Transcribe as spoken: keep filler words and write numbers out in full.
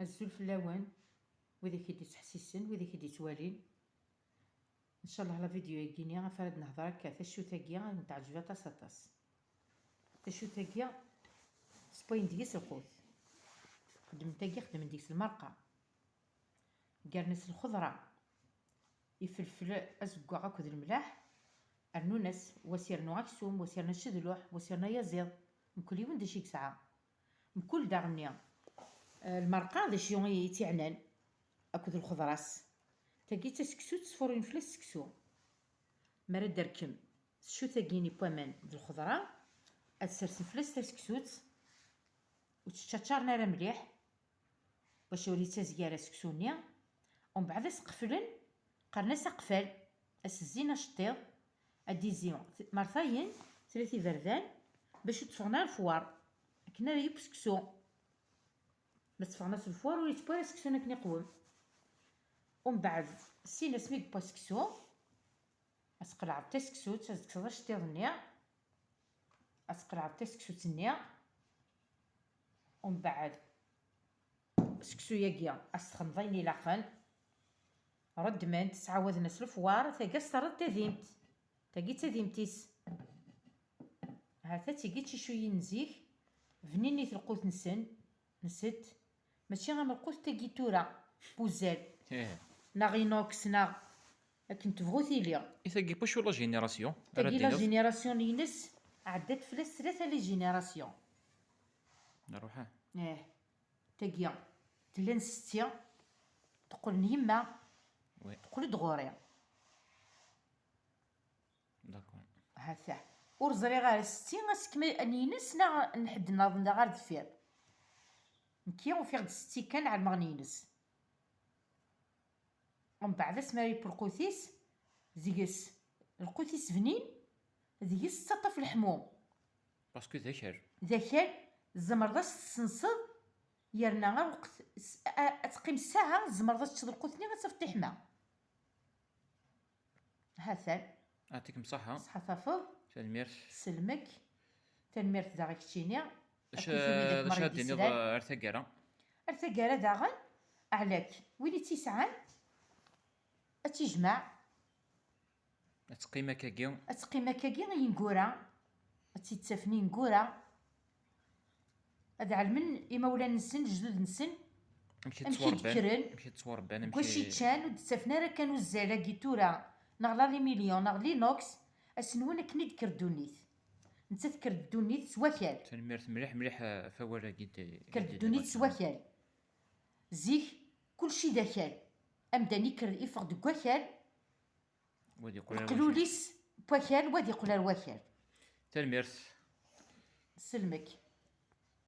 Azul fell-awen, wid i k-id-ittḥessisen, wid i k-id-ittwalin. Ncallah la vidéo-agi-ni ɣef ara d-nehder akka, taccut-agi n teɛǧeb aṭas aṭas. Taccut-agi, sewwayen deg-s lqut. Xeddmen tagi, xeddmen deg-s lmerqa. Gren-as lxeḍra, ifelfel azeggaɣ akked lemlaḥ, rnun-as, wa s-irnu aksum, wa s-irnu acedluḥ, wa s-irnu ayaziḍ, mkul yiwen d acu i yesɛa. Mkul daɣenni, eh, lmerqa d acu i tt-iɛnan akked lxeḍra-s. Tagi d taseksut, sfuruyen fell-as seksu. Mi ara d-terkem teccut-agi n waman d lxeḍra, ad sersen fell-as taseksut, ur tt-ččačaren ara mliḥ, bac ur yettazgi ara seksu-nni. Umbeɛd ad s-qeflen, qqaren-as aqfal, ad s-zzin aceṭṭiḍ, ad d-izzi t-, mertayen, tlata iberdan, bac ur tteffɣen ara lefwar, akken ara yeww seksu. Ma tteffɣen-as lefwar, ur yettewwi ara seksu akken iqwem. Umbeɛd, sin asmi yewwa seksu, ad tqelɛeḍ taseksut, ad tekkseḍ aceṭṭiḍ-nni, ad tqelɛeḍ taseksut-nni, umbeɛd seksu-yagi ad s-texdmeḍ ayen ilaqen, reddmen-t, ttɛawaden-as lefwar, tagi ad s-terreḍ tadimt, tagi d tadimt-is. Ha-t-a d tigi d ticuyin n zik, bninit lqut-nsen, nsent, mačči am lqut tagi tura, n wuzzal, Ih. neɣ inox, neɣ akken tebɣu tili. I tagi, wacu la génération? Ara Tagi la d-tiniḍ? Génération-ines, ɛeddat fell-as tlata les générations. Nruḥ, ah. Eh, tagi, tella n setti, teqqel n yemma, Oui. teqqel-d ɣur-i. D'accord. Ha-t-a. Ur ẓriɣ ara setti asekma n yines neɣ n ḥedd nniḍen da ɣer deffir. Nekki ufiɣ-d setti kan, ɛelmeɣ n yines. Umbeɛd asmi ara yewwi lqut-is, deg-s, lqut-is bnin, deg-s tettaṭṭaf leḥmu. Parce que d akal. D akal, tzemreḍ ad s-tessenseḍ, yerna aweqt s-, a-, ad teqqim ssaɛa, tzemreḍ ad teččeḍ lqut-nni, ad tafeḍ tiḥma. Ha-t-an. Ɛṭikem ṣaḥa. Ṣaḥa tafeḍ. Tanemmirt. Selmek. Tanemmirt daɣ i keččini. Acu, Akked wid akk d acu ara d-tiniḍ yeslan. Ar taggara? Ar taggara daɣen, ɛlak, win i tt-yesɛan, ad tt-ijmeɛ. Ad teqqim akkagi. Ad teqqim akkagi i yineggura, ad tt-id-ttafen ineggura, ad ɛelmen imawlan-nsen, lejdud-nsen, Amek i amek i ttwarebban? d-kkren, Amek i ttwarebban? deg Amek wacu i i ččan, ur d-ttafen ara kan uzzal-agi tura, neɣ l'aluminium, neɣ l'inox, ass-nwen akken i d-tekker ddunit. Nettat tekker-d ddunit s wakal. Tanemmirt mliḥ, mliḥ, eh, ɣef wawal-agi d-, Tekker-d d-, ddunit s d-, wakal. Zik, kulci d akal. Amdan ikker, iffeɣ deg wakal, Wa ad yeqqel ar leqlul-is n wakal, wa ad yeqqel ar wakal. Tanemmirt. Selmek.